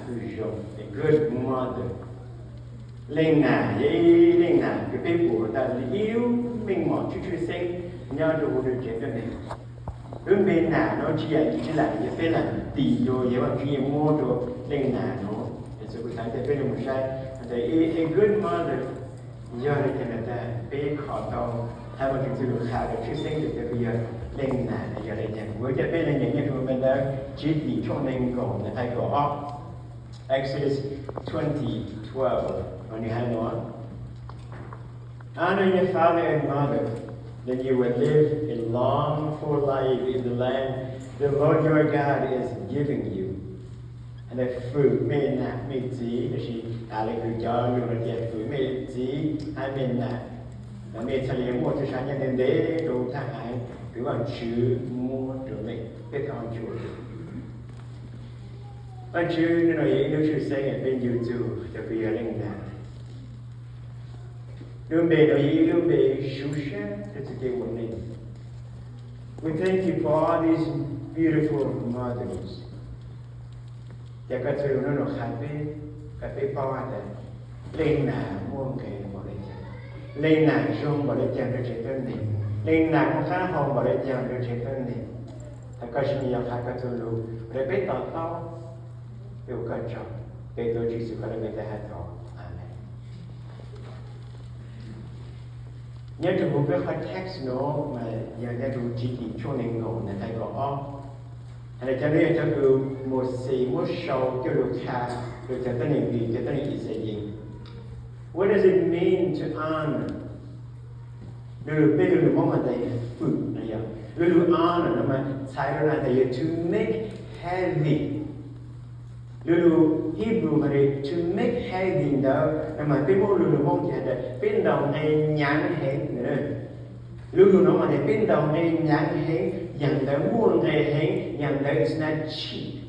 Zoo, a good mother. Leej nam yog ib leej nam kws peb pum tau ib lub meej mom tshwj tshwj xeeb nyob rau hauv nws tsev neeg. Lub npe nam no tsis yam dab tsi lam yog peb lam tis rau, yog Vaajtswv yeej muab rau leej nam no. Yexus kuj xaav tias peb mus saib, a good mother yog le caag na, peb kho tau hab Vaajtswv txuj lug qha rau tshwj xeeb tias kws yog leej nam yog le caag. Kuv coj peb le nyeem nyob rau npe ntawv Tswv Tim tshooj neeg nkaum nqai kaum ob, Exodus twenty twelve, nws has no: Honor your father and mother, that you will live a long, full life in the land the Lord your God is giving you. Fwm mej nam mej txiv, tab sis tas le kws cov lug no tias fwm mej txiv hab mej nam, los mej txhaj le muaj tug sam nyob ntev ntev rau thaj haav kws Vaajtswv muab rau mej. Peb thov Vaajtswv. Vaajtswv, nub no yog ib lub tshwj xeeb peb ncu txug cov kws yog leej nam. Lub npe no yog ib lub npe sub sab rau txuj kev ua neej. We thank you for all these beautiful mothers. Ces koj txhua lug nub no qha peb, kom peb paub tas leej nam muaj nqe npaum le caag, leej nam zoo npaum le caag rau tsev tuab neeg, leej nam muaj qab hau npaum le caag rau tsev tuab neeg. Thov koj sim yuav qha koj txhua lug rau peb to taub, ua koj tsaug. Peb tuav Tswv Yexus koj lub npe thov, amees. Nyob rau huv peb qhov text no mas yog nyob rau Tswv Tim tshooj neeg nkaum nqai kaum ob. Has tas cov no yog cov kws Mauxes muab sau coj lug qha rau cov tuab neeg Hib, cov tuab neeg Yixalayees. What does it mean to honor? Lu lug peb lu lug Moob has tas fwm no yog, lu lug honor no mas txhais rau has tas yog to make heavy. Lu lug Hebrew has tas to make heavy ntawd no mas peb muab lu lug Moob ces has tas peb ntaus nqe nyaav heev. Lu lug no mas tas peb ntaus nqe nyaav heev, yaam ntawd muaj nqe heev, yaam ntawd is not cheap,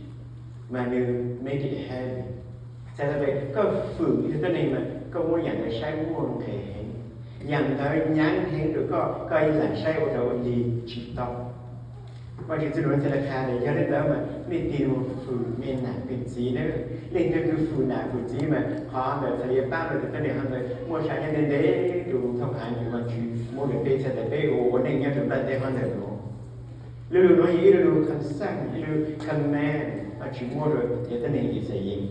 mas nws make it heavy. Txhais tau tas koj fwm ib tug tuab neeg mas koj muab yaam ntawd saib muaj nqe heev, yaam ntawd nyaav heev rau koj, koj lam saib ua dog ua dig tsis tau. Vaajtswv txuj lug txhad le qha tas yog le ntawd mas mej tig mus fwm mej nam mej txiv nawb. Leej twg kws fwm nam fwm txiv mas qhov ntawd txhad le paab rau cov tuab neeg hov ntawd muaj sam nyob ntev ntev rau thaj haav kws Vaajtswv muab rau peb txhad tas peb ua ua neej nyob rau nplaj teb hov ntawd no. Lu lug no yog ib lu lug kam xaj, ib lu command Vaajtswv muab rau cov tuab neeg Yixalayees.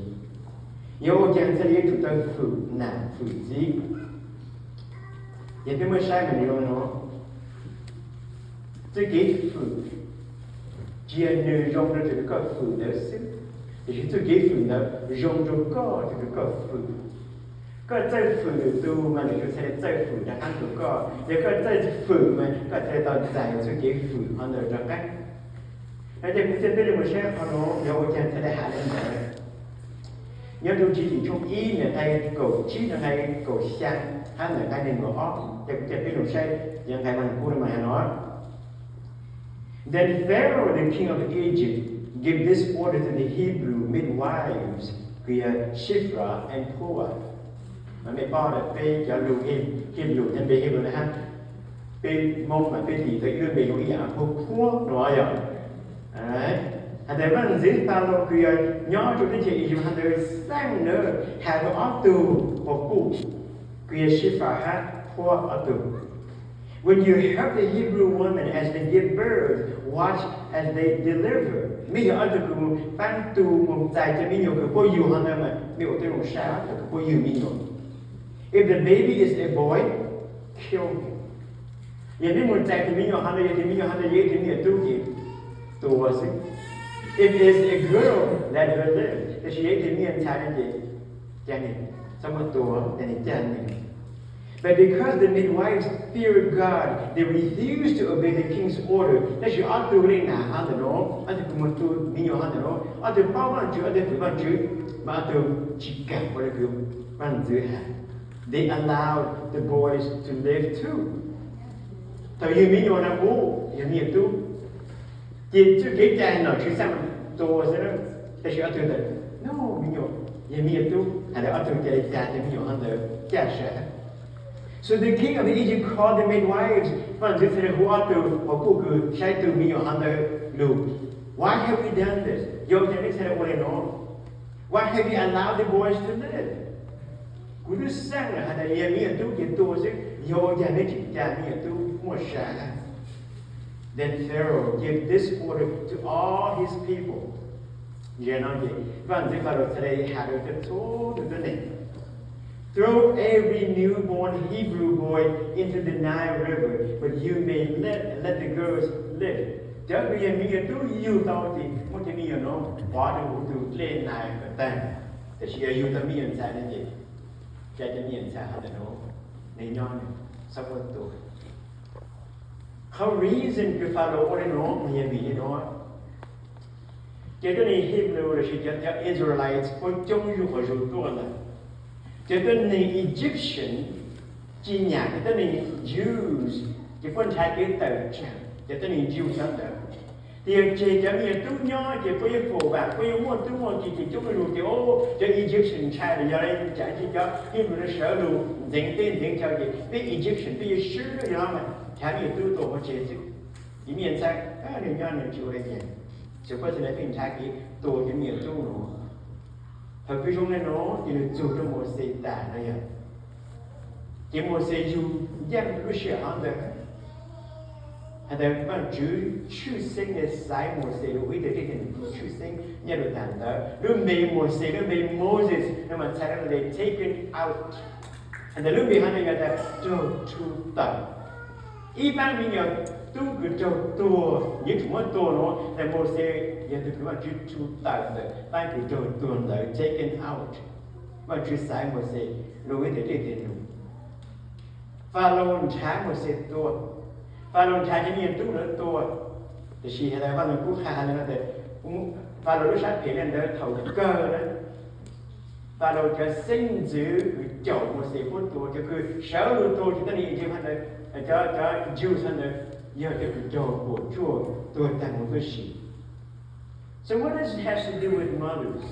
Yog ua caag txhad le yuav tsum tau fwm nam fwm txiv? Yog peb muab saib mas nws zoo no, txuj kev fwm tsis yog nws zoo rau tug kws koj fwm ntawd xwb, tiam sis txuj kev fwm ntawd zoo rau koj tug kws koj fwm. Koj txawj fwm lwm tus mas lwm tus txhad le txawj fwm rov qaab rau koj. Yog koj txawj fwm mas koj txhad le tau txais txuj kev fwm hov ntawd rov qaab. Ces kuv coj peb le mus saib qhov no yog ua caag txhad le has le ntawd. Nyob rau Tswv Tim tshooj ib nqai kaum tsib, nqai kaum xyaa hab nqai neeg nkaum ob, ces kuv coj peb le saib yog nqai mas kuv le mas has no: Then Pharaoh, the king of Egypt, gave this order to the Hebrew midwives, kws yog Shiphrah and Puah. Mas mej paub tas peb cov lug Heb, Heb lug, nyob npe Heb lug na hab, peb Moob mas peb tis tau ib lub npe lug ib yaam Puah, Puah no yog. Has tas vaaj ntxwv Pharaoh kws yog nyob rau teb chaws Iziv hov ntawd xaaj ntawd has rau ob tug quas puj kws yog Shiphrah hab Puah ob tug: When you help the Hebrew women as they give birth, watch as they deliver. Mej yog ob tug kws mus paab tu mus txais cov me nyuam kws quas yug hov ntawd mas mej ua tib zoo saib ob tug kws quas yug me nyuam. If the baby is a boy, kill him. Yog mej mus txais tus me nyuam hov ntawd, yog tus me nyuam hov ntawd yog ib tug me nyuam tub ces tua xwb. If it is a girl, let her live. Tab sis yog ib tug me nyuam ntxhais no ces ca nwg, txhob muab tua, ca nwg, ca nwg. But because the midwives feared God, they refused to obey the king's order. Tab sis ob tug leej nam hov ntawm no, ob tug kws mus tu me nyuam hov ntawm no, ob tug paub Vaajtswv, ob tug fwm Vaajtswv, mas ob tug tsis kaam ua le kws vaaj ntxwv has. They allowed the boys to live too. Thaum yug me nyuam na, u, yog me nyuam tub, ces txuj kev cai nom tswv xaaj tua xwb na. Tab sis ob tug ntawd, no, me nyuam yog me nyuam tub, has tas ob tug ca le ca cov me nyuam hov ntawd ca sab. So the king of Egypt called the midwives. Vaaj ntxwv txhad le hu ob tug quas puj kws saib tu me nyuam hov ntawd lug: Why have we done this? Yog ua caag peb txhad le ua le no? Why have you allowed the boys to live? Kuv twb xaj lawm has tas yog me nyuam tub ces tua xwb, yog ua cas neb tseem ca me nyuam tub muaj sa? Then Pharaoh gave this order to all his people. Ntsia no ces vaj ntxwv Pharaoh txhad le has rau txhua txhua tus tuab neeg: Throw every newborn Hebrew boy into the Nile River, but you may let, let the girls live. Cov uas yog me nyuam tub yug tau ces muab cov me nyuam no pov rau hauv tus dlej Nile kom tag, tiam sis yog yug tau me nyuam ntxhais no ces ca cov me nyuam ntxhais hauv ntawm no nws nyob nws, txhob muab tua. Qhov reason kws Pharaoh ua li no mas yog vim li no: cov tuab neeg Hebrew lossis cov, cov Israelites puab coob zuj qhov zug tuaj lawm. Cov tuab neeg Egyptian tsis nyiam cov tuab neeg Jews, ces puab nrhav kev tawm tsam cov tuab neeg Jews sab ntawd. Ces yog tseg cov me nyuam tub nyob ces puab yeej fum vam, puab yeej muaj tub muaj ki ces coob zuj zug ces, o, cov Egyptian ntshai los yog li cas ces cov Hebrew no sawv lug ntxeev teb ntxeev chaw ces peb Egyptian peb yuav swb lub yog mas nrhav me nyuam tub tua pov tseg xwb. Ces me nyuam ntxhais nws nyob nws tsis ua li cas, txawm puab txhad le pheej nrhav kev tua cov me nyuam tub no. Thaum kws zoo li no ces nws txug rau Mauxes tas no yog, ces Mauxes yug yeej lub sij hawm hov ntawd. Has tas Vaajtswv tshwj xeeb le xaiv Mauxes lug ua ib tug dej teg num tshwj xeeb nyob rau tag ntawd. Lub npe Mauxes, lub npe Moses no mas txhais tau le taken out. Has tas lub npe hov ntawd yog tas raug rhu tawm. Ib pab me nyuam tub kws raug tuag, yuav tsum muab tua no, tas Mauxes yog tug kws Vaajtswv rhu tawm ntawm pab kws raug tuag ntawd, taken out. Vaajtswv xaiv Mauxes lug ua ib tug dej teg num. Falaus nrhav Mauxes tua, Falaus nrhav cov me nyuam tub ntawd tua. Tiam sis has tas Vaaj Lug Kub qha has tas, Falaus lub sab phem le ntawd thaum kawg na, Falaus cov xeeb ntxwv kws caum Mauxes puab tua, cov kws sawv lug tua cov tuab neeg Egypt ntawd, cov, cov Jews ntawd, yog cov kws raug puam tsuaj tuag tag mus tuab si. So what does it has to do with mothers?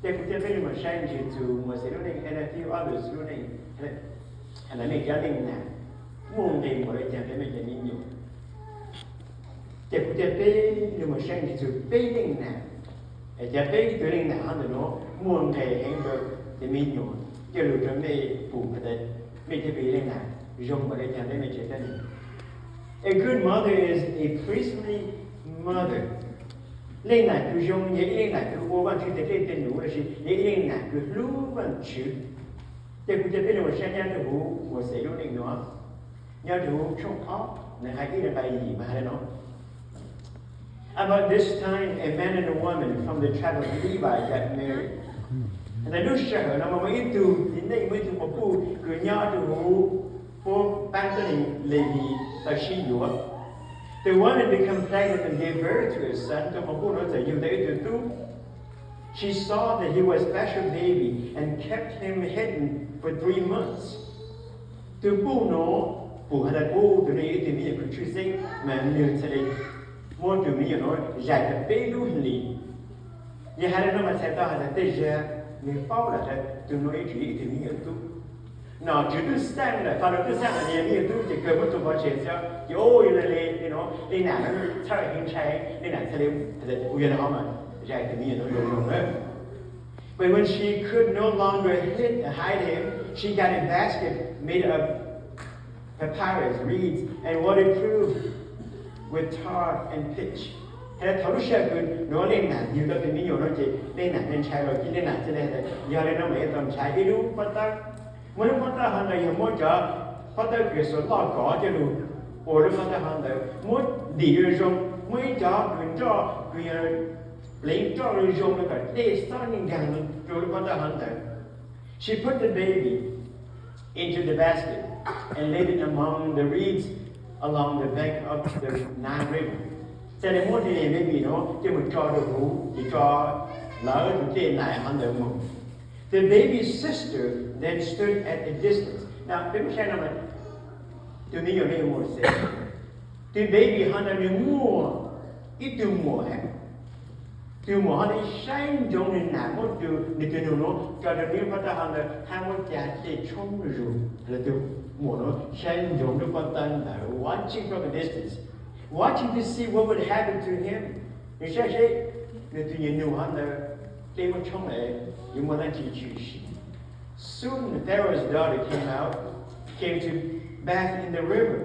Ces kuv thiaj peb mam saib ntsis txug Mauxes lub neej, and a few others lub neej, has tas mej cov leej nam muaj nqis npaum le caag rau mej cov me nyuam. Ces kuv thiaj peb mam saib ntsis txug peb leej nam, cov peb tug leej nam hov ntawm nuav muaj nqis heev rau cov me nyuam, coj lug rau mej pum has tas mej cov leej nam zoo npaum le caag rau mej tsev neeg. A good mother is a priestly mother. Leej nam kws zoo yog ib leej nam kws ua Vaajtswv teg dej teg num lossis yog ib leej nam kws hlub Vaajtswv. Ces kuv coj peb lug saib nyob rau huv Mauxes lub neej nuav, nyob rau huv tshooj ob, nqai ib rau nqai yim mas has le no: About this time, a man and a woman from the tribe of Levi got married. Has tas lub sij hawm no mas muaj ib tug txiv neej, muaj ib tug quas puj kws nyob rau huv puab pab tuab neeg Levi tau sib yuav. The woman became pregnant and gave birth to a son. Tus quas puj nuav txawm yug tau ib tug tub. She saw that he was special baby and kept him hidden for three months. Tug puj nuav pum has tas, u, tug nuav yog ib tug me nyuam kws tshwj xeeb, mas nwg txhad le muab tug me nyuam nuav zais tau peb lub hlis. Yog has le nuav mas txhais tau has tas tej zag nwg paub lawm tas tug nuav yeej tseem yog ib tug me nyuam tub. Nom tswv twb xaaj lawm, Falaus twb xaaj lawm, yog me nyuam tub ces kawg muab tua pov tseg xwb, ces u, yog le, le nuav leej nam txhawj heev, ntshai heev, leej nam txhad le, u, yog le hov mas zais tug me nyuam nuav zoo zoo lawm. But when she could no longer hid, hide him, she got a basket made of papyrus reeds and waterproof with tar and pitch. Has tas thaum lub sij hawm kws nuav leej nam yug tau tug me nyuam nuav ces leej nam ntshai los ces leej nam txhad le has tas yog le nuav mas yuav tau nrhav ib lub pob tawb. Muab lub pob tawb hov ntawd yog muab cov pob tawb kws xuas loj kov coj lug ua lub pob tawb hov ntawd, muab ntim zoo zoo, muab ib cov kws nroj kws yog pleev roj zoo zoo rau kom dej xob nkaag rua lub pob tawb hov ntawd. She put the baby into the basket and laid it among the reeds along the bank of the Nile River. Txhad le muab tug baby nuav coj mus tso rua huv, ces tso lawv tug dlej Nile hov ntawd moog. The baby's sister then stood at a distance. Now, peb muab saib no, tug me nyuam nuav yog Mauxes. Tug baby hov ntawd nwg muaj ib tug muam hab. Tug muam hov ntawd saib ntsoov nwg nam muab tug, nwg tug nug nuav tso rua lub pob tawb hov ntawd hab muab ca dlej tshoob zuj zug. Has tas tug muam nuav saib ntsoov lub pob tawb ntawd, watching from a distance, watching to see what would happen to him. Nwg saib seb nwg tug me nyuam nug hov ntawd Dej muaj tshoob es yuav muaj dab tsi tshwm sim? Soon Pharaoh's daughter came out, came to bathe in the river.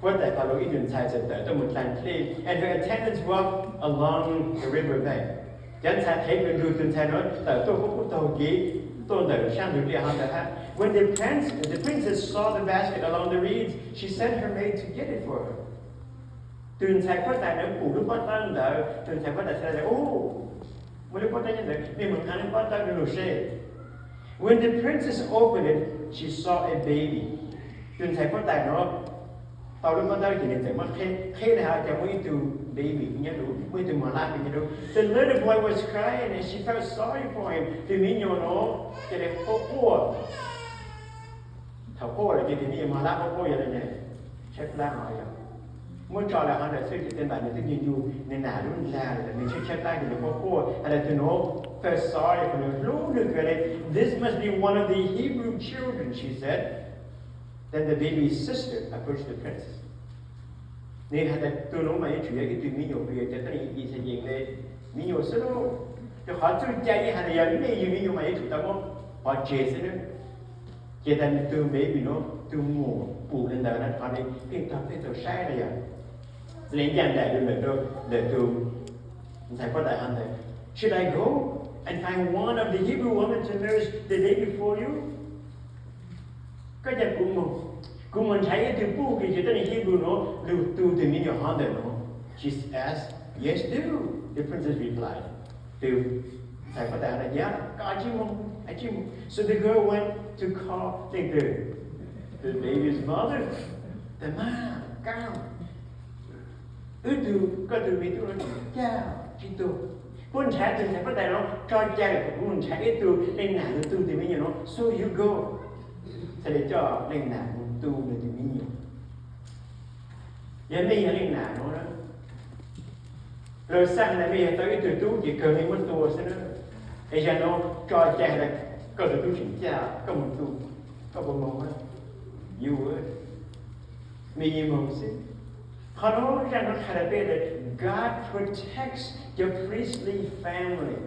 Huab tais Phalaus ib tug ntxhais txawm tawm tuaj mus dlaag dlej, and her attendants walked along the river bank. Cov ntxhais qhev kws nrug tug ntxhais nuav tawm tuaj puab kuj taug kev tuaj ntawm sab ntug dlej hov ntawd hab. When the prince, the princess saw the basket along the reeds, she sent her maid to get it for her. Tug ntxhais huab tais nuav pum lub pob tawb ntawd, tug ntxhais huab tais txhais le, Ub, muaj lub pob tawb nyob ntawd, mej mus qha lub pob tawb rua lug seb. When the princess opened it, she saw a baby. Tug ntxhais huab tais nuav tau lub pob tawb ces nwg txawm muab qheb le has cas muaj ib tug baby nyob lug, muaj ib tug mos lab nyob lug. The little boy was crying and she felt sorry for him. Tug me nyuam nuav ca le quaj quaj. Thaum quaj lawm ces tug me nyuam mos lab quaj quaj yog le ne, tshaib plab hov yog. Muab tso le hov ntawd xwb ces tej ntawd nwg twb ncu ncu nwg nam lub ntag lawm, nwg tshaib tshaib plab ces nwg quaj quaj has le tug nuav felt sorry for, nwg hlub nwg kawg le. This must be one of the Hebrew children, she said. Then the baby's sister approached the princess. Nwg has tas tug nuav mas yuav tsum yog ib tug me nyuam kws yog cov tuab neeg Yixalayees le me nyuam xwb lauj, rua qhov txuj cai yeej has tas yog mej yug me nyuam mas yuav tsum tau muab pov tseg xwb nab. Ces tas tug baby nuav tug muam pum le ntawd na, qhov le pheej tau pheej tau saib na yog le ncaj nraim lug ntawm, ntawm tug ntxhais huab tais hov ntawd. Should I go and find one of the Hebrew women to nurse the baby for you? Koj ca kuv moog, kuv moog nrhav ib tug puj kws yog tuab neeg Hebrew nuav lug tu tug me nyuam hov ntawm nuav. She asked. Yes, do, the princess replied. Tug ntxhais huab tais hov tas, Yog, koj cia li moog, cia li moog. So the girl went to call, leej twg? The baby's mother. Tag mas, koj, wb tug, koj tug me tub nuav tseem caj tsi tuag. Puab nrhav tug ntxhais huab tais nuav tso cai lawm, kuv moog nrhav ib tug leej nam lug tu tug me nyuam nuav, so you go. Txhad le coj leej nam moog tu nwg tug me nyuam. Yog mej yog leej nam nuav, lawv xaaj le mej yog tau ib tug tub ces kawg mej muab tua xwb na. Es yog nuav tso cai le koj tug tub tseem caj, koj moog tu, koj puas moog? Yus, mej yeej moog xwb. Qhov nuav zaj nuav qha le peb tias God protects your priestly family.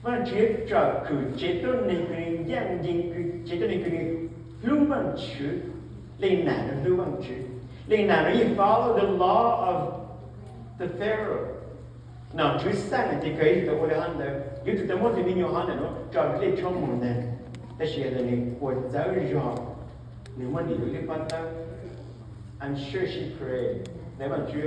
Vaajtswv tsom kwm tsev tuab neeg kws nws ncaaj nceeg, tsev tuab neeg kws nws hlub Vaajtswv. Leej nam nws hlub Vaajtswv, leej nam nws yeej follow the law of the Pharaoh. Nom tswv xaaj ces kawg yuav tsum tau ua le hov ntawd, yuav tsum tau muab tug me nyuam hov ntawm nuav tso dlej tshuab moog ntag. Tab sis yog tas nws ua txawv zog, nws muab ntim lub pob tawb. I'm sure she prayed, Vaajtswv,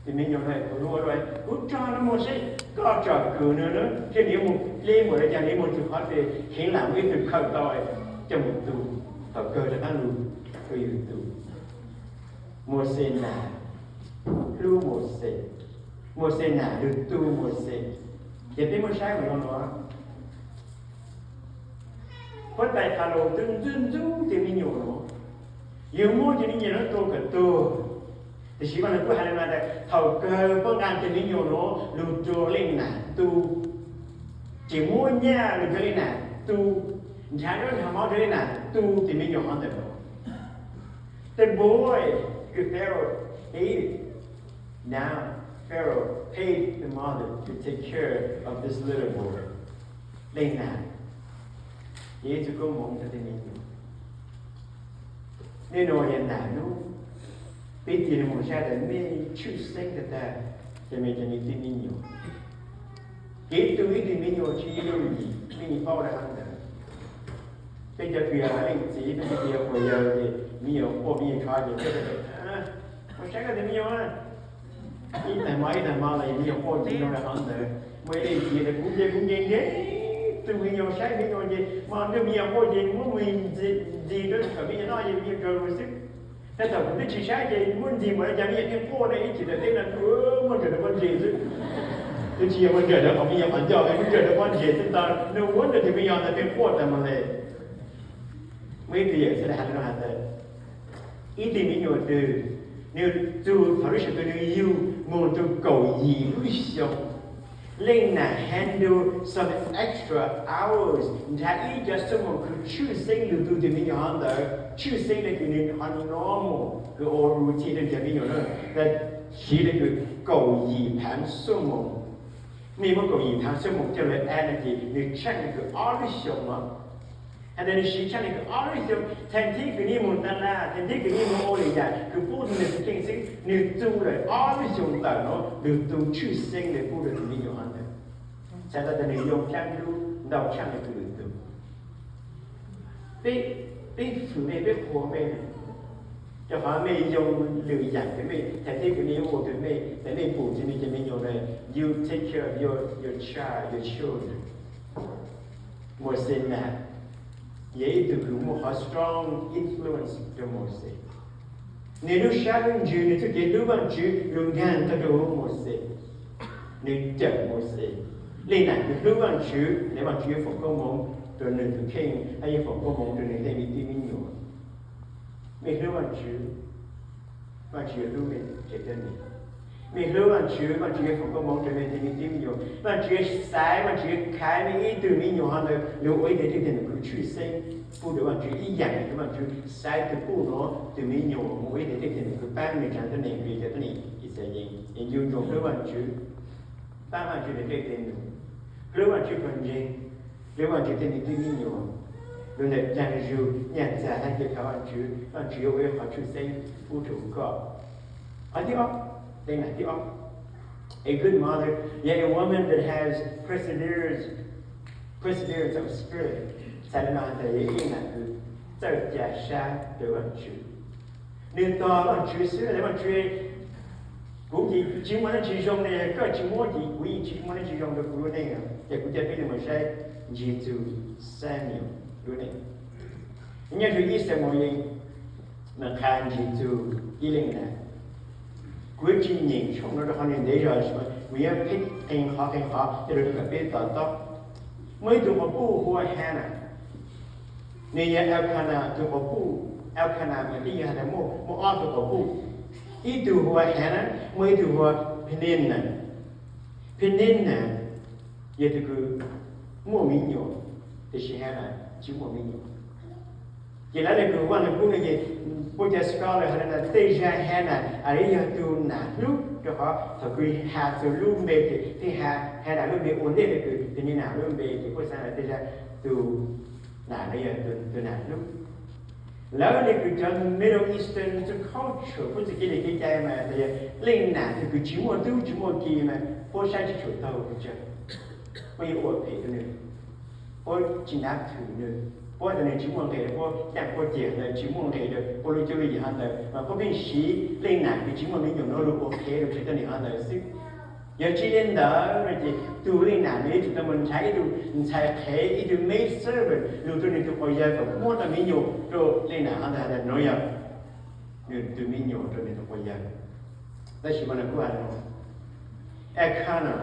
tug me nyuam no kuv hlub ua luaj, kuv tso nws moog seb koj tsom kwm nws na, thiab nws yuav moog dleb mus le caag, nws yuav moog txug qhov twg, kheev lam muaj ib tug khaws tau coj moog tu, thaum kawg rov qaab lug rua yug tu. Mauxes nam hlub Mauxes, Mauxes nam lug tu Mauxes. Ces peb muab saib mus no nuav, huab tais Phalaus twb ntxub ntxub tug me nyuam nuav, yug muab tug me nyuam nuav tua kom tuag. Tiam sis Vaajtswv kuj has le nuav tas thaum kawg puab nqa tug me nyuam nuav lug rua leej nam tu, tseem muab nyaj lug rua leej nam tu, nrhav zaub nrhav mov rua leej nam tu tug me nyuam hov ntawm nuav. The boy who Pharaoh hated, now Pharaoh paid the mother to take care of this little boy. Leej nam, Yexus Koob moov rua tug me nyuam. Nwg nuav yog nam nub, peb tig lug moog saib tas mej tshwj xeeb tag tag, ces mej cov me tub me nyuam. Kev tu ib tug me nyuam tsis yooj yim, mej paub le hov ntawd. Peb cov kws yog leej txiv, peb cov kws yog quas yawg ces me nyuam quaj me nyuam tshov ces peb, mus saib koj tug me nyuam. Ib tag mo ib tag mo los yog me nyuam quaj ces zoo le hov ntawd. Muaj ib leej txiv tas kuv ces kuv nkees nkees tu me nyuam, saib me nyuam ces mo nrug me nyuam quaj ces muab me ntxig rau kom me nyuam noj ces me nyuam tsaug lug xwb. Tab thaum kuv twb tsis saib ces muab ntxig mus le caag me nyuam yeej quaj ne, ib chim tas teb no muab nrawm rau pob ntseg xwb. Twb tsis yog muab nrawm rau qhov me nyuam qhov ncauj, muab nrawm rau pob ntseg xwb, no ua ntawd tus me nyuam ntawd pheej quaj tas mus le. Muaj ib tug yawm txwv has le nuav has tas, ib tug me nyuam twg, nws txug thaum lub sij hawm kws nws yug moog rua kaum yim lub xyoo, leej nam handle some extra hours, nrhav ib co xuab moos kws tshwj xeeb lug tu tug me nyuam hov ntawd, tshwj xeeb le kws nws ho normal, kws ua routine rua cov me nyuam na, siv le kws kaum yim phaav xuab moos. Mej muab kaum yim thav xuab moos coj lug add no ces nwg tshaaj nwg kws ob lub xyoo no. Has tas nwg siv tshaaj nwg kws ob lub xyoo, thaam thib kws nwg mus ta laj, thaam thib kws nwg mus ua lwm yaam kws pub nwg tus kheej xwb, nwg tu lawm ob lub xyoo ntawm no, nwg tu tshwj xeeb le pub rua tus me nyuam hov ntawd. Txhais tau tas nwg yoo dlaab dlub ntau tshaaj le kws lwm tug. Peb, peb fwm mej, peb qhuas mej, rua qhov mej yoo lwm yaam kws mej thaam thib kws mej yuav ua kws mej, tas mej pum tsi mej cov me nyuam na, you take care of your, your child, your children. Mauxes mas yog ib tug kws muaj qhov strong influence rua Mauxes. Nwg lub sab lub ntsws, nwg txuj kev hlub Vaajtswv lug nkaag tau rua huv Mauxes. Nwg cawm Mauxes. Leej nam kws hlub Vaajtswv, le Vaajtswv yuav foom koob moov rua nwg tus kheej, hab yuav foom koob moov rua nwg tej me tub me nyuam. Mej hlub Vaajtswv, Vaajtswv yuav hlub mej tsev neeg. Mej hlub Vaajtswv, Vaajtswv yuav foom koob moov rua mej tej me tub me nyuam. Vaajtswv yuav xaiv, Vaajtswv yuav khaiv mej ib tug me nyuam hov ntawd lug ua ib tug txheej txheem kws tshwj xeeb pub rua Vaajtswv ib yaam le Vaajtswv xaiv tug puj nuav tug me nyuam moog ua ib tug txheej txheem kws paab mej tsaa tuab neeg, vim cov tuab neeg Yixalayees es ncu ntsoov hlub Vaajtswv, paab Vaajtswv le tej txheej txheem, hlub Vaajtswv pawg ntseeg, hlub Vaajtswv tej me tub me nyuam, lug ntawm dlaag zug nyaj txag hab ca khav Vaajtswv, Vaajtswv yuav ua ib qhov tshwj xeeb pub rua koj. Qhov thib ob, leej nam thib ob. A good mother, yog a woman that has perseverance, perseverance of spirit. Txhais le nuav has tas yog ib leej nam kws txawj ca sab rua Vaajtswv. Nwg tog Vaajtswv xwb le Vaajtswv, kuv tsi muaj dlaab tsi zoo le, koj tsi muab ces kuv yeej tsi muaj dlaab tsi zoo rua kuv lub neej, ces kuv ca peb le moog saib Ntsig txug Samuel lub neej. Nyob rua ib Samuel, nws qha ntsig txug ib leej nam. Kuv tsi nyeem tshooj no rua qhov nws ntev zog, kuv yuav qee qhov qee qhov coj lug rua kom peb to taub. Muaj ib tug quas puj hu ua Hannah. Nws yog Elkanah tug quas puj. Elkanah mas twb yog has tas muaj, muaj ob tug quas puj. Ib tug hu ua Hannah, muaj ib tug hu ua Peninnah. Peninnah yog tug kws muaj me nyuam, tiam sis Hannah tsi muaj me nyuam. Ces lawv le kws Vaaj Lug Kub no ces puab cov scholar has tas tej zag Hannah yog tug nam hlub, rua qhov thaum kws has txug lub npe ces tej zag Hannah lub npe ua ntej le kws Peninnah lub npe ces puab xaav tas tej zag tug nam no yog tug nam hlub. Lawv le kws cov Middle Eastern culture puab txuj kev le kev cai mas tas yog leej nam tug kws tsi muaj tub tsi muaj ki mas puab saib tsi tshua taug pes tsawg, puab yuav ua phem rua nws, puab tsi ntav thwm nws, puab tas nws tsi muaj nqe rua puab, caaj puab ceg ntawd tsi muaj nqe rua puab lub cuab lub yig hov ntawd mas puab pheej siv leej nam kws tsi muaj me nyuam nuav lug ua qhev rua tsev tuab neeg hov ntawd xwb. Yog tsi le ntawd no ces tug leej nam nws yuav tsum tau moog nrhav ib tug ntxhais qhev, ib tug maid servant lug rua nws tug quas yawg kom muab tau me nyuam rua leej nam hov ntawd has tas nuav yog nws tug me nyuam rua nws tug quas yawg. Tab sis mas nws kuj has tas Elkanah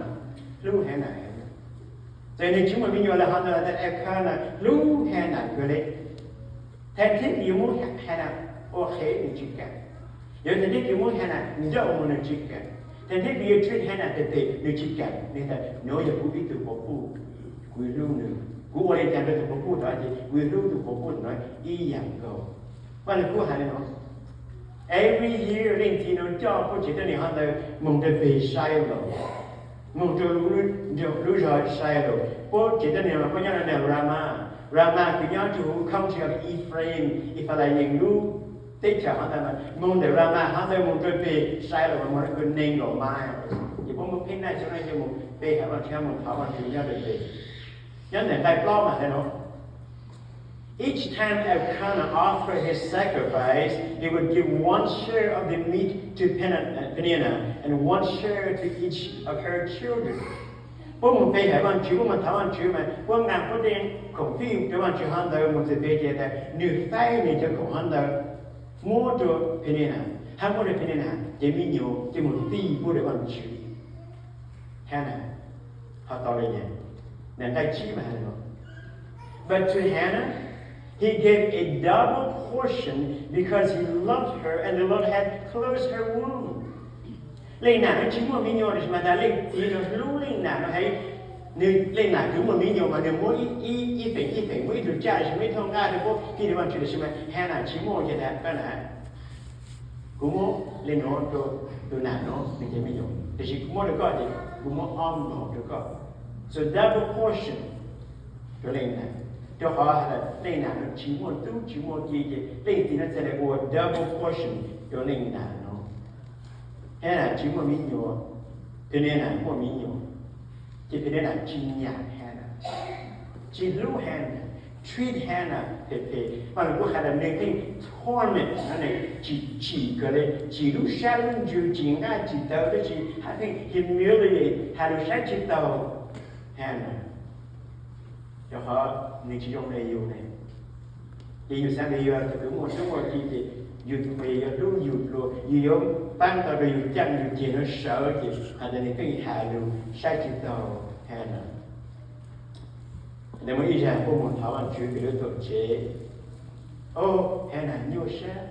hlub Hannah heev. Txawm nws tsi muaj me nyuam le hov ntawd has tas Elkanah hlub Hannah kawg le. Thaam thib kws yuav muab Hannah ua qhev nws tsi kam. Yog thaam thib kws muab Hannah nrauj moog nws tsi kam. Thaam thib kws yuav treat Hannah tes tes nws tsi kam. Nws tas nuav yog kuv ib tug quas puj, kuv hlub nws. Kuv ua le caag rua tug quas puj ntawd ces kuv yuav hlub tug quas puj ntawd ib yaam nkaus. Vaaj Lug Kub has le nuav, every year leej txiv nuav coj puab tsev tuab neeg hov ntawd moog rua peg Shiloh, moog rua lub zog Shiloh. Puab tsev tuab neeg mas puab nyob rua nram Ramah. Ramah kws nyob rua huv county of Ephraim, Ephraim yees lub teb chaws hov ntawd mas moog ntawm Ramah hov ntawd moog rua peg Shiloh mas moog le kws neeg nkaum miles. Ces puab muab peb naj xyoo naj xyoo moog pe has Vaajtswv hab moog thov Vaajtswv nyob rua peg. Nyob ntawm nqai plaub mas le nuav, each time Elkanah offered his sacrifice, he would give one share of the meat to Peni-, Peninnah and one share to each of her children. Puab moog pe has Vaajtswv, puab moog thov Vaajtswv mas puab nqaa puab tej khoom fij rua Vaajtswv hov ntawd moog txug peg ces tas nwg faib nwg cov khoom hov ntawd muab rua Peninnah, hab muab rua Peninnah cov me nyuam coj moog fij puab rua Vaajtswv. Hannah ho tau le yaam, nqai tsib mas has le nuav, but to Hannah he gave a double portion because he loved her and the Lord had closed her womb. Leej nam nuav tsi muaj me nyuam tab sis mas tas leej txiv nuav hlub leej nam nuav heev. Nwg leej nam kws muaj me nyuam mas nwg muab ib, ib, ib feem ib feem, muab ib tug tsaj tab sis muab ib thooj nqaj rua puab fij rua Vaajtswv tab sis mas Hannah tsi muaj ces tas koj nam, kuv muab le nuav rua tug nam nuav nwg cov me nyuam tab sis kuv muab rua koj ces kuv muab ob npaug rau koj. So double portion rau leej nam, rau qhov leej nam no tsis muaj tub tsis muaj ki ces leej txiv no txhad li ua double portion rau leej nam no. Hannah tsis muaj me nyuam, phim nyuam nam muaj me nyuam, ces phim nyuam nam tsis nyiam Hannah, tsis hlub Hannah, treat Hannah phem phem. Mas nws kuj hais tias nws pheej torment, nws tsis tsim kawg li, tsim lub sab lub ntsws, tsis nqaij tsis taw, tab sis hais pheej humiliate, hais lus saib tsis taus Hannah. Rau qhov nws tsis zoo li yus ne, ces yus xav tias yus yog tus muaj tub muaj ki ces yus tus poj niam yuav hlub yus dua, yus yuav paab tau rau yus caaj yus ceg no sawv, ces hais tias nws pheej hais lus saib tsis taus Hannah. Nws muaj ib zag kuj mus thov Vaajtswv kws lub tuam tsev, o, Hannah nyuaj sab.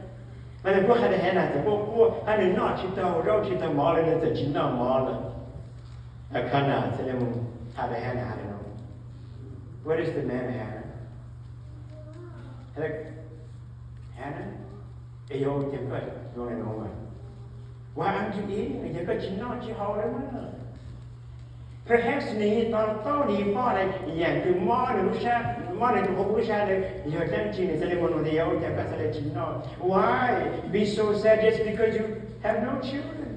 Mas nws kuj hais tias Hannah txawm quaj quaj hab nws noj tsis taug zaub tsis taug mov lawm, nws txawm tsis noj mov lawm. Elkanah txhad le mus has tas Hannah has tas no, What is the matter, Hannah? Hannah, es yog ua cas koj zoo le nuav? Why aren't you eating? Yog koj tsis noj tsis haus le mas? Perhaps nws yeej to taub nws yeej paub tas yaam kws mob nws lub sab, mob nws tus qhov lub sab ntawd yog dlaab tsi, nws txhad le mus nug tas yog ua cas koj txhad le tsis noj. Why be so sad just because you have no children?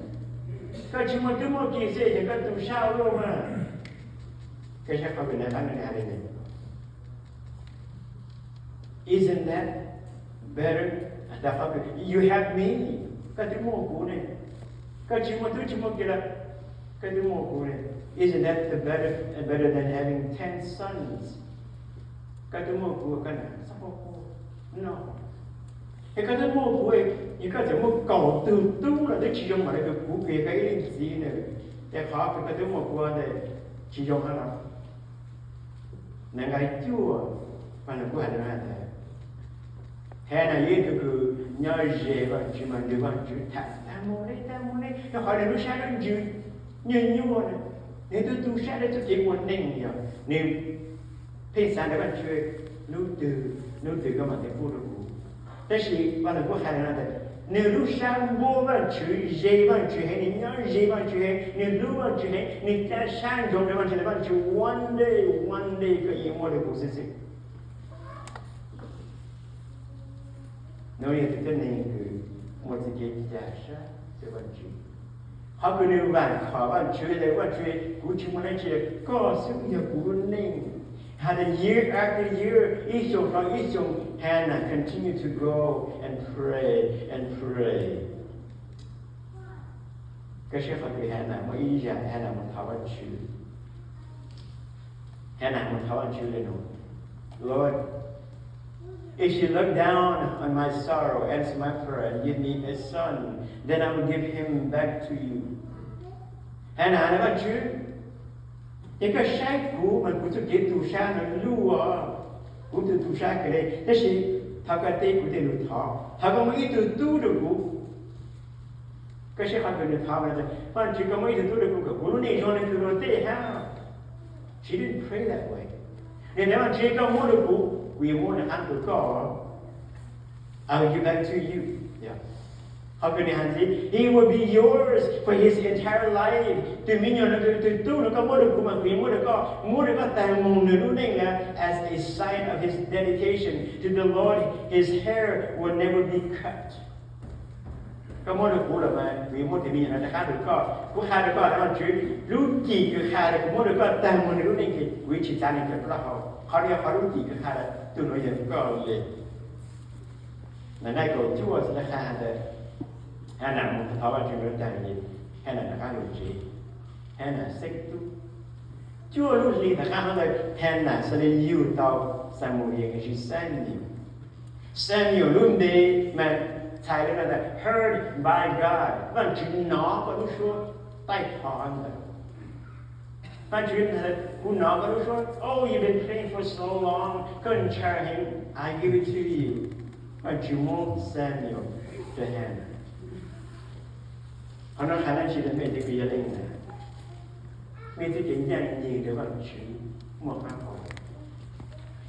Koj tsis muaj tub muaj ki xwb yog koj tu sab ua luaj mas. Koj saib qhov kws nws has li ntawd. Isn't that better? Has tas qhov kws you have me, koj twb muaj kuv ne. Koj tsis muaj tub tsis muaj ki lawm, koj twb muaj kuv ne. Isn't that the better, better than having ten sons? Koj twb muaj kuv, koj nam txhob quaj quaj no. Es koj twb muaj kuv, es koj txawm muaj kaum tug tub los twb tsis zoo mam li kws kuv, kws yog koj ib leej txiv na. Ces qhov kws koj twb muaj kuv ntawd tsis zoo hab los? Nws nqe cuaj, mas nws kuj has tas, Hannah yog ib tug kws nyob ze Vaajtswv mas nws Vaajtswv tham tag mus le tag mus le, rau qhov nws lub sab lub ntsws nyuaj nyuaj na, nws twb tu sab le txuj kev ua neej yog nws pheej xav ntawm Vaajtswv, hnub twg, hnub twg koj mam li pub rau kuv. Tab sis Vaajtswv kuj hais no tas, nws lub sab npuab Vaajtswv, ze Vaajtswv heev, nws nyob ze Vaajtswv heev, nws hlub Vaajtswv heev, nws ca sab ntsoov rau Vaajtswv tas Vaajtswv, one day, one day koj yeej muab rau kuv xwb xwb. Nws yog tus tib neeg kws muaj txuj kev ca sab rau Vaajtswv. Qhov kws nws vaam khom Vaajtswv tas Vaajtswv, kuv tsis muaj dlaab tsi, koj xwb yog kuv lub neej. Has tas year after year, ib xyoo hlo ib xyoo, Hannah continue to go and pray and pray. Koj saib qhov kws Hannah muaj ib zag Hannah mus thov Vaajtswv. Hannah mus thov Vaajtswv le nuav, Lord, if you look down on my sorrow, answer my prayer, and give me a son, then I will give him back to you. Hannah has tas Vaajtswv, yog koj saib kuv mas kuv txuj kev tu sab no luj, kuv txuj tu sab kawg le, tab sis thov koj teb kuv tej lus thov, thov koj muab ib tug tub rau kuv. Koj saib qhov kws nws thov, Vaajtswv, koj muab ib tug tub rau kuv kom kuv lub neej zoo le kws luag tej hab. She didn't pray that way. Nws has tas Vaajtswv, koj muab rau kuv, kuv yuav muab nws qab rau koj. I will give back to you. Qhov kws nws has ntxiv, he will be yours for his entire life. Tus me nyuam no, tus tub no koj muab rau kuv mas kuv yuav muab rau koj, muab rau koj taag moog nws lub neej na, as a sign of his dedication to the Lord, his hair will never be cut. Koj muab rau kuv lawm mas kuv yuav muab tus me nyuam no rov qab rau koj. Kuv has rau koj, Vaajtswv, lub cim kws has tas kuv muab rau koj taag moog nws lub neej ces kuv yuav tsis txav nws cov plaub hau. Qhov no yog qhov lub cim kws has tas tug nuav yog koj le. Nqe kaum cuaj txhad le has tas Hannah mus thov Vaajtswv rau taag ces Hannah rov qab lug tsev, Hannah xeeb tub. Cuaj lub hli tom qab ntawd Hannah xaav le yug tau Xamuyees, Samuel. Samuel lub npe mas txhais le tas heard by God, Vaajtswv nov koj lub suab taij thov ntawd. Vaajtswv, kuv nov koj lub suab, oh, you've been praying for so long, koj ntshaw heev, I give it to you. Vaajtswv muab Samuel rau Hannah. Qhov no has dlaab tsi rau mej txhua tus yog leej na? Mej txhua tus ncaaj nceeg rau Vaajtswv muaj qab hau.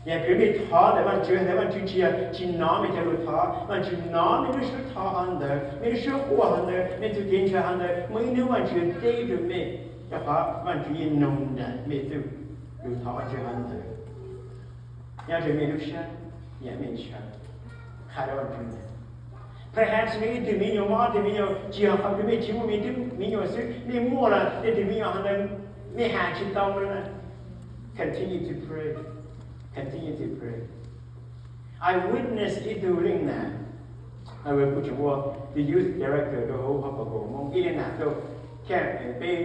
Yog kws mej thov ntawm Vaajtswv, ntawm Vaajtswv tsis yog tsis nov mej cov lug thov, Vaajtswv nov mej lub suab thov hov ntawd, mej lub suab quaj hov ntawd, mej txuj kev ntshaw hov ntawd, muaj ib hnub Vaajtswv teb rau mej. Rau qhov Vajtswv yeej noog nram mej txuj lug thov Vajtswv hov ntawd. Nyob rua mej lub sab, yam mej ntshaw, qha rau Vajtswv ntawd. Perhaps mej ib tug me nyuam, mej ob tug me nyuam, tsis yog qhov kws mej tsis muaj me tub me nyuam xwb, mej muaj los tej tug me nyuam hov ntawd mej has tsis tau lawm na. Continue to pray. Continue to pray. I witness ib tug leej nam, kuv tseem ua the youth director rau hauv Hauv Paus Kaus Hmoov, ib leej nam tuaj camp peb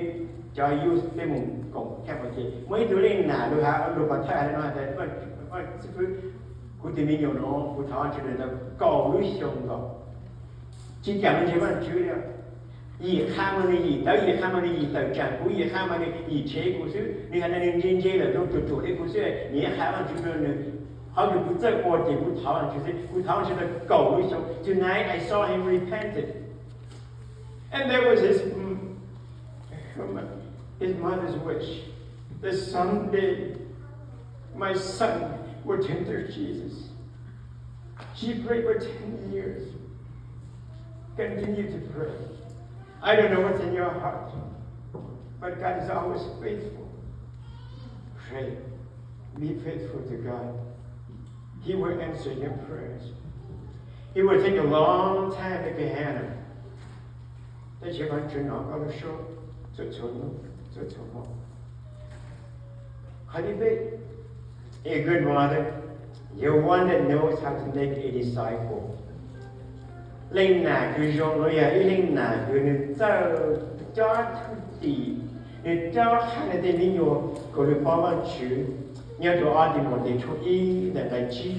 cov youth, peb moog koom camp ua ke. Muaj ib tug leej nam lug has lug pov thawj hais li no hais tias, Xib fwb, kuv tus me nyuam nuav kuv thov Vajtswv rau tau kaum lub xyoo nkaus, tsis kam ntseeg Vajtswv li. Yim qha mas nwg yim tawv, yim qha mas nwg yim tawm tsaam kuv, yim qha mas nwg yim tshev kuv xwb. Nwg has tas nwg ntse ntse lawm, zoo ruam ruam li kuv xwb, nwg yuav qha Vajtswv rau nwg. Qhov kws kuv txawj ua ces kuv thov Vajtswv xwb, kuv thov Vajtswv tau kaum lub xyoo. Tonight I saw him repented. And that was his, his mother's wish, that someday my son would turn to Jesus. She prayed for ten years. Continue to pray. I don't know what's in your heart, but God is always faithful. Pray. Be faithful to God. He will answer your prayers. It will take a long time if you have them. Tab sis Vajtswv nov koj lub suab txhua txhua hnub, txhua txhua hmo. Qhov thib peb, a good mother, you're one that knows how to make a disciple. Leej nam kws zoo nuav yog ib leej nam kws nwg txawj cob thwj tim, nwg cob qha nwg tej me nyuam kom nwg paub Vajtswv. Nyob rau ob Timautes tshooj ib ntawm nqai tsib.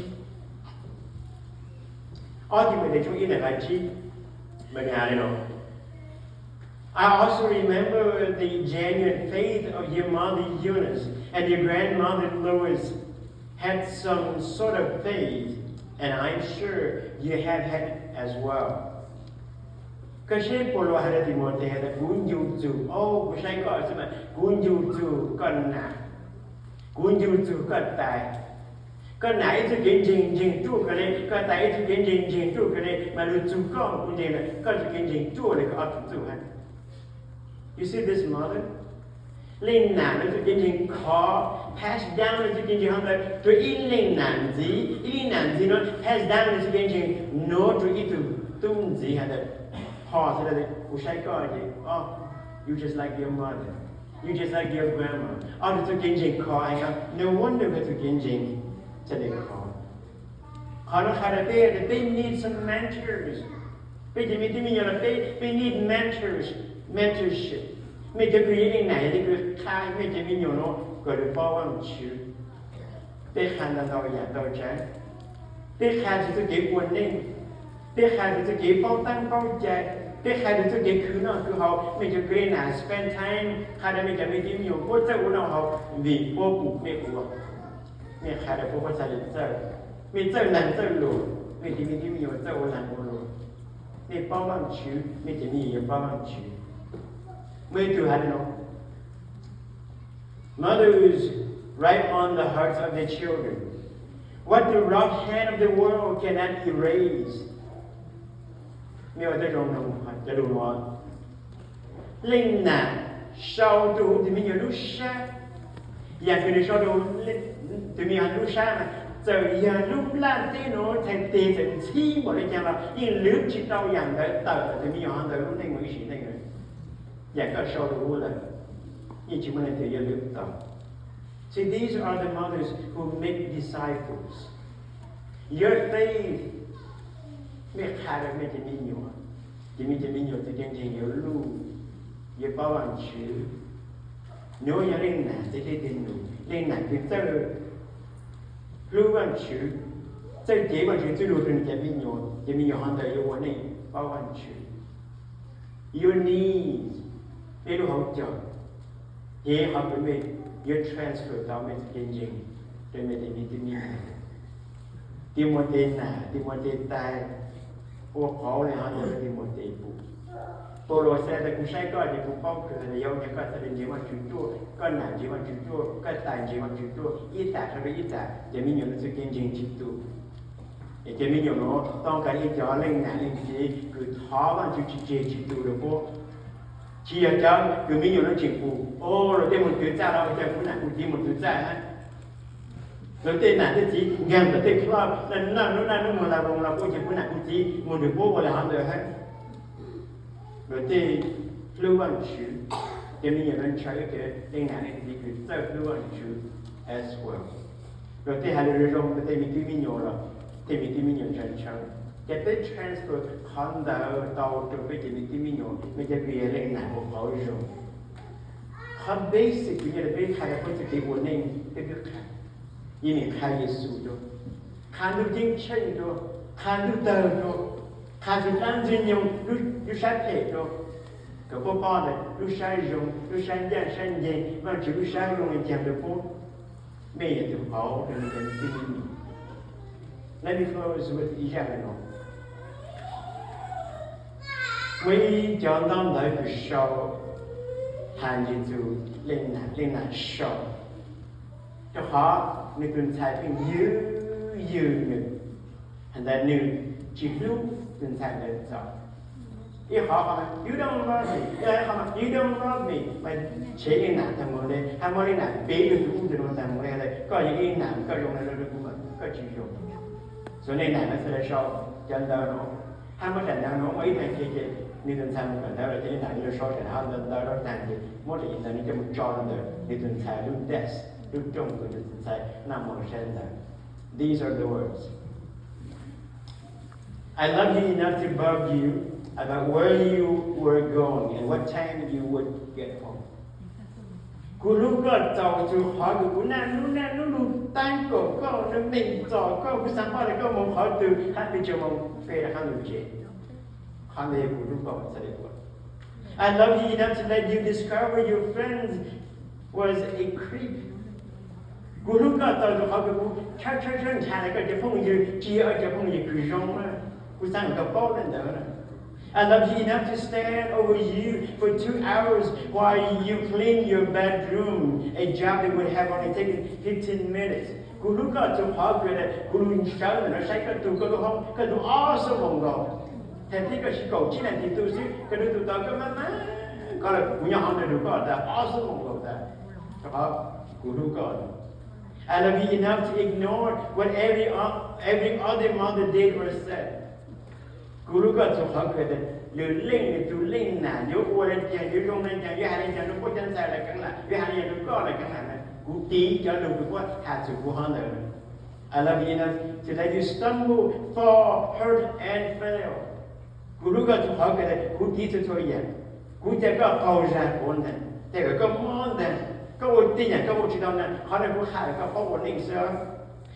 Ob Timautes tshooj ib ntawm nqai tsib, mas nwg has li no: I also remember the genuine faith of your mother Eunice and your grandmother Lois had some sort of faith, and I'm sure you have had it as well. Koj saib Paulus has rau Timautes has tas, kuv ncu txug, o, kuv saib koj xwb mas kuv ncu txug koj nam, kuv ncu txug koj tais. Koj nam ib txuj kev ntseeg ntseeg ruaj kawg le, koj tais ib txuj kev ntseeg ntseeg ruaj kawg le, mas lug txug koj kuv ntseeg lawm, koj txuj kev ntseeg ruaj le koj ob tug txuj hab. You see this mother? Leej nam nuav txuj kev ntseeg khov, pass down nuav txuj kev ntseeg hov ntawd rua ib leej nam ntxiv, ib leej nam ntxiv nuav pass down nuav txuj kev ntseeg nuav rua ib tug tub ntxiv has tas, ho xwb, kuv saib koj ces, o, you just like your mother, you just like your grandma. Ob tug txuj kev ntseeg khov heev, no wonder koj txuj kev ntseeg txhaj le khov. Qhov nuav qha rau peb, peb need some mentors. Peb cov me tub me nyuam los peb, peb need mentors, mentorship. Mej cov kws yog leej nam yog leej kws qha mej cov me nyuam nuav kom lug paub Vaajtswv. Peb qha ntau ntau yam tau tsav, peb qha txug txuj kev ua neej, peb qha txug txuj kev paub taab paub cai, peb qha txug txuj kev khwv noj khwv haus. Mej cov kws nam spend time qha rau mej cov me tub me nyuam puab txawj ua noj haus vim puab pum mej ua. Mej qha rau puab, puab txhaj le txawj. Mej txawj laag txawj luam, mej cov me tub me nyuam txawj ua laag ua luam. Mej paub Vaajtswv, mej cov me nyuam yuav paub Vaajtswv. Muaj ib tug has le nuav: Mothers write on the hearts of their children what the rough hand of the world cannot erase. Mej ua tau zoo noog cov lug nuav. Leej nam sau rua huv tug me nyuam lub sab, yam kws nwg sau rua huv tug me nyuam lub sab mas, txawm yog lub nplaj teb nuav txhais teg txawm ntxhib npaum le caag los yeej lwv tsis tau yam ntawd tawm tug me nyuam hov ntawd lub neej mus ib sim neej lawm. Yam koj sau rua huv lawm yeej tsis muaj leej twg yuav lwv tau. See, these are the mothers who make disciples. Your faith, mej qha rau mej cov me nyuam, ces mej cov me nyuam txuj kev ntseeg yuav luj, yuav paub Vaajtswv. Nuav yog leej nam txawj teb teg num, leej nam kws txawj hlub Vaajtswv, txawj cev Vaajtswv txuj lug rua nwg cov me nyuam, cov me nyuam hov ntawd yuav ua neej paub Vaajtswv. Your needs, peb lub hauv caug, ces qhov kws mej yuav transfer tau mej txuj kev ntseeg rua mej tej me tub me nyuam. Timautes nam, Timautes tais, ua qauv le hov ntawd rua Timautes pum. Paulus has tas kuv saib koj ces kuv paub kawg tas yog koj txhaj le ntseeg Vaajtswv ruaj, koj nam ntseeg Vaajtswv ruaj, koj tais ntseeg Vaajtswv ruaj, ib tag qha rua ib tag, cov me nyuam nuav txuj kev ntseeg tsis tu. Es cov me nyuam nuav tau kag ib cov leej nam leej txiv kws thov Vaajtswv tsis tseg tsis tu rua puab. Tsis yog cov kws me nyuam no tseem pum, o, luag tej mus twv txaj los ua cas kuv nam kuv txiv mus twv txaj hab. Luag tej nam tej txiv nkaag tom tej club, naj nub naj nub moog la voos los kuj ua cas kuv nam kuv txiv mus nrug puab ua le hov ntawd hab. Luag tej hlub Vaajtswv, ces me nyuam no ntshaw ib ce leej nam leej txiv kws txawj hlub Vaajtswv as well. Luag tej has lug zoo zoo rua tej me tub me nyuam los tej me tub me nyuam ntshaw ntshaw. Ces peb transfer qhov ntawd tau rua peb cov me tub me nyuam, peb cov kws yog leej nam ua qhov zoo. Qhov basic kws yog le peb qha rua puab txuj kev ua neej, peb twb qha, yeej qha Yexus dua, qha ntuj ceeb tsheej dua, qha ntuj tawg dua, qha tug dlaab ntxwg nyoog lub sab phem dua, kom puab paub tas lub sab zoo, lub sab ncaj sab nceeg, Vaajtswv lub sab zoo le caag rua puab. Mej yog tug qauv rua nwg cov me tub me nyuam. Let me close with ib zaj le nuav. Muaj ib cov ntaub ntawv kws sau has ntsis txug leej nam, leej nam sau, rua qhov nwg tug ntxhais pheej ywg ywg nwg, has tas nwg tsi hlub tug ntxhais ntawd txaus. Ib qhov, qhov mas you don't love me, ib qhov mas you don't love me, mas tshev leej nam taag moog le, hab muab leej nam piv lug tug ub tug nuav taag moog le, koj yog ib nam koj zoo le, koj tsi zoo. Xws le nam nuav txhad le sau cov ntawv nuav, hab muab daim ntawv nuav muaj ib taag ke ces nwg tug ntxhais mus kawm ntawv los ces leej nam le sau daim ntawv nuav taag ces muab daim ntawv nuav coj mus tso rua ntawm nwg tug ntxhais lub desk, lub rooj kws nwg tug ntxhais noj mov saib ntawv. These are the words. I love you enough to bug you about where you were going and what time you would get home. Kuv hlub koj txaus txug qhov kws kuv naj nub naj nub lug taab koom koj, lug meem txom koj, kuv xaav paub tas koj moog qhov twg hab pes tsawg moog peb rov qaab lug tsev. Qhov ntawd yog kuv hlub koj txhad le ua. I love you enough to let you discover your friends was a creep. Kuv hlub koj txaus txug qhov kws kuv tshawb tshawb tshawb nrhav tas koj cov phooj ywg tsi yog cov phooj ywg kws zoo na. Kuv xaav kom koj paub le ntawd na. I love you enough to stand over you for two hours while you clean your bedroom, a job that would have only taken fifteen minutes. Kuv hlub koj txug qhov kws kuv lug sawv ntawm no saib koj tug, koj lub hoob, koj tug ob xuab moos nkaus. Thaum twg koj siv kaum tsib nas this tu xwb, koj lub tug tau koj maj maj, koj, kuv nyob hov ntawd lug koj tas ob xuab moos nkaus tas, rua qhov kuv hlub koj. I love you enough to ignore what every, every other mother did or said. Kuv hlub koj txug qhov kws lwm leej lwm tug leej nam yuav ua le caag, yuav zoo le caag, yuav has le caag rua puab cov ntxhais lawv keeb lam, yuav has le caag rua koj lawv keeb lam na, kuv tiv cov lug kws puab has txug kuv hov ntawd. I love you enough to let you stumble, fall, hurt and fail. Kuv hlub koj txug qhov kws kuv tiv txhua txhua yaam, kuv ca koj qaug zag quav ntaag, ca koj mob ntaag, koj ua tej yaam koj ua tsi tau na, qhov nuav kuv has kom koj paub ua neej xwb.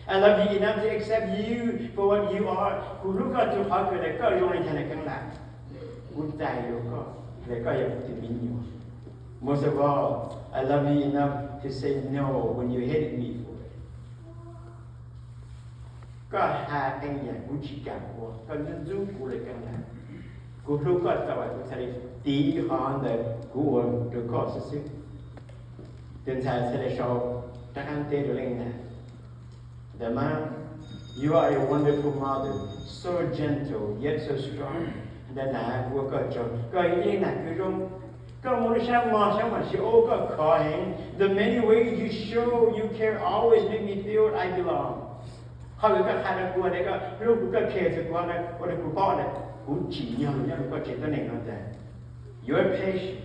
I love you enough to accept you for what you are. Kuv hlub koj txug qhov kws koj zoo le caag lawv keeb lam, kuv txais yuav koj, koj yog kuv tug me nyuam. Most of all, I love you enough to say no when you hated me for it. Koj has qee yaam kuv tsi kaam ua, koj ntxub ntxub kuv lawv keeb lam, kuv hlub koj txaus kuv txhad le tiv qhov ntawd kuv ua rua koj xwb xwb. Tug ntxhais txhad le sau rab qaab teb rua leej nam, The mom, you are a wonderful mother, so gentle yet so strong. Ntawm nam, ua koj tsaug, koj yog ib leej nam kws zoo, koj muaj lub sab mog sab mom siab ub, koj khov heev. The many ways you show you care always make me feel I belong. Qhov kws koj qha rua kuv le koj hlub kuv, koj care txug kuv le ua rua kuv paub tas kuv tsim nyog lug nyob rua koj tsev tuab neeg no tas. You're patient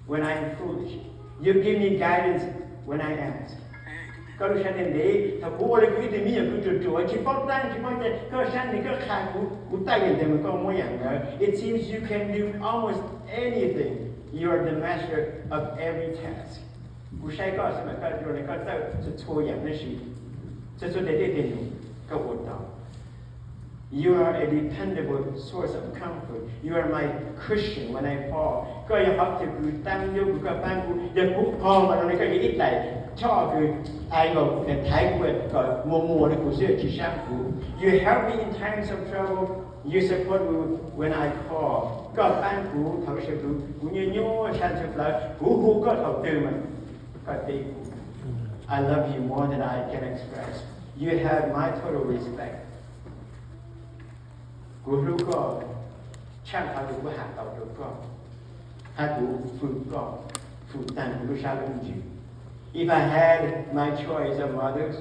when I am foolish. You give me guidance when I ask. Koj lub sab ntev ntev, thaum kuv ua le kuv ib tug me nyuam kws ruam ruam tsi paub taab tsi paub cai, koj sab ntev koj qha kuv, kuv taij yaam ntawd mas koj muab yaam ntawd. It seems you can do almost anything. You are the master of every task. Kuv saib koj xwb mas koj zoo le koj txawj txhua txhua yaam tab sis txhua txhua tes tej teg num koj ua tau. You are a dependable source of comfort. You are my cushion when I fall. Koj yog qhov twg kws taab nyob kws koj paab kuv, yog kuv qog mas zoo le koj yog ib daim choj kws thaiv nkaus, thaiv kuv kom muag muag le kuv xwb tsi saab kuv. You help me in times of trouble. You support me when I call. Koj paab kuv thaum sawv kuv, kuv nyuaj nyuaj sab ntxhw plawv, kuv hu koj thaum twg mas koj teb kuv. I love you more than I can express. You have my total respect. Kuv hlub koj tshaj qhov kws kuv has tau rua koj. Thov kuv hwm koj, hwm tag kuv lub sab lub ntsws. If I had my choice of mothers,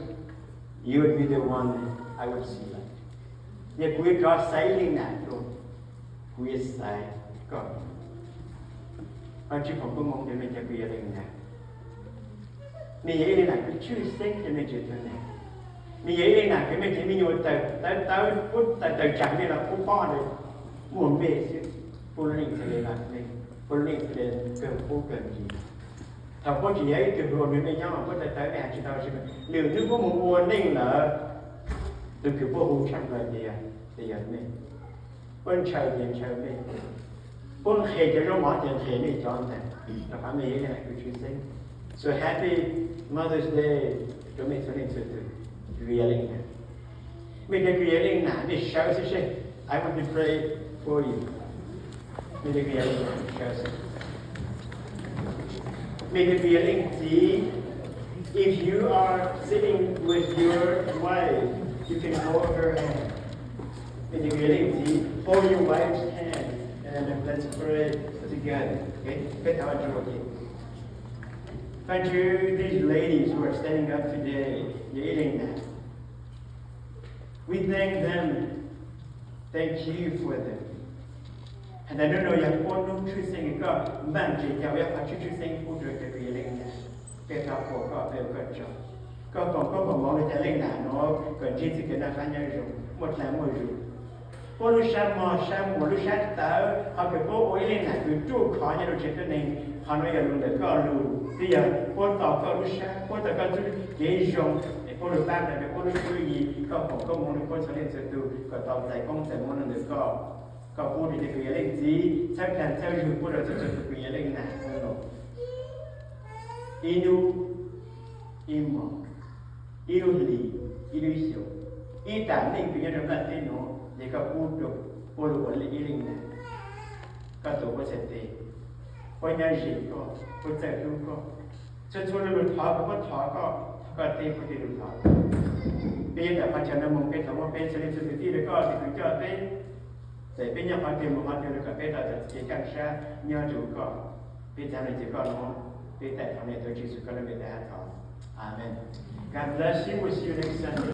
you would be the one I would select. Yog kuv yuav rov xaiv leej nam dua, kuv yuav xaiv koj. Vaj ntxwv foom koob hmoov rau mej cov kwv yog leej nam. Mej yog ib leej nam kws tshwj xeeb rau mej tsev neeg. Mej yog ib leej nam kws mej cov me nyuam tawv tawv, puab tawv tawv tsaam mej los puab pob ntawd muaj mej xwb. Puab lub neej txhad le laj mej, puab lub neej txhad le kawg qub kawg nti. Thaum puab tseem yog ib tug hluas nws mej nyob mas puab tawv tawv mej has tsis tau, lwm hnub puab mus ua neej lawm, tus kws puab hu tshaj plaws ces yog mej. Puab ntshaw ces ntshaw mej, puab nqhes cov zaub mov ces nqhes mej cov ntag. Rau qhov mej yog ib leej nam kws tshwj xeeb. So happy Mother's Day rau mej txhua leej txhua tug kwv yog leej nam. Mej cov kwv yog leej nam mej sawv xwb seb. I want to pray for you. Mej cov kwv yog leej nam sawv xwb. Mej cov kwv yog leej txiv, if you are sitting with your wife, you can hold her hand. Mej cov kwv yog leej txiv, hold your wife's hand and let's pray together. Okay? Peb thov Vaj Ntsujplig. Vaj Ntsujplig, these ladies who are standing up today, yog ib leej nam. We thank them. Thank you for them. Has tas hnub no yog puab hnub tshwj xeeb, koj npaj ntsis cov vaj khov tshwj tshwj xeeb pub rau cov kwv yog leej nam. Peb thov qhuas koj, peb ua koj tsaug. Koj foom koob foom hmoov rau cov leej nam no kom ntsib txuj kev noj qab nyob zoo, muaj dlha muaj zug. Puab lub sab mog sab muag lub sab tawv, qhov kws puab ua ib leej nam kws ruaj khov nyob rau tsev neeg, qhov no yog lug ntawm koj lug, twb yog puab tos koj lub sab, puab tos koj txuj kev zoo, es puab lug pab ntawm puab lub cuab yig, koj foom koob hmoov rau puab txhua leej txhua tug kom tau txais koob txais hmoov rau ntawm koj. Koj pub rau cov kwv yog leej txiv txhawb dlha txhawb zug pub rau txhua txhua tus kwv yog leej nam hnub no. Ib hnub ib hmos, ib lub hlis, ib lub xyoo, ib tam neej kws nyob rau nplaj teb nuav, yog koj pub rau puab lug ua ib leej nam. Koj tuav puab txhais tes, puab nyob ze koj, puab txawj hlub koj. Txhua txhua lug thov kws puab thov koj, thov koj teb puab thiaj lug thov. Peb yuav tawm qhov chaw no moog, peb thov muab peb txhua leej txhua tus tij rau koj tus kws coj peb, txawm peb nyob qhov twg moog qhov twg los kom peb tau txais txuj kev kaaj sab nyob rau koj. Peb txhua leej txhua tus koj nuav, peb tawm thov nyob rau Tswv Yexus koj lub npe tawm hab thov. Amen. God bless you. We'll see you next Sunday.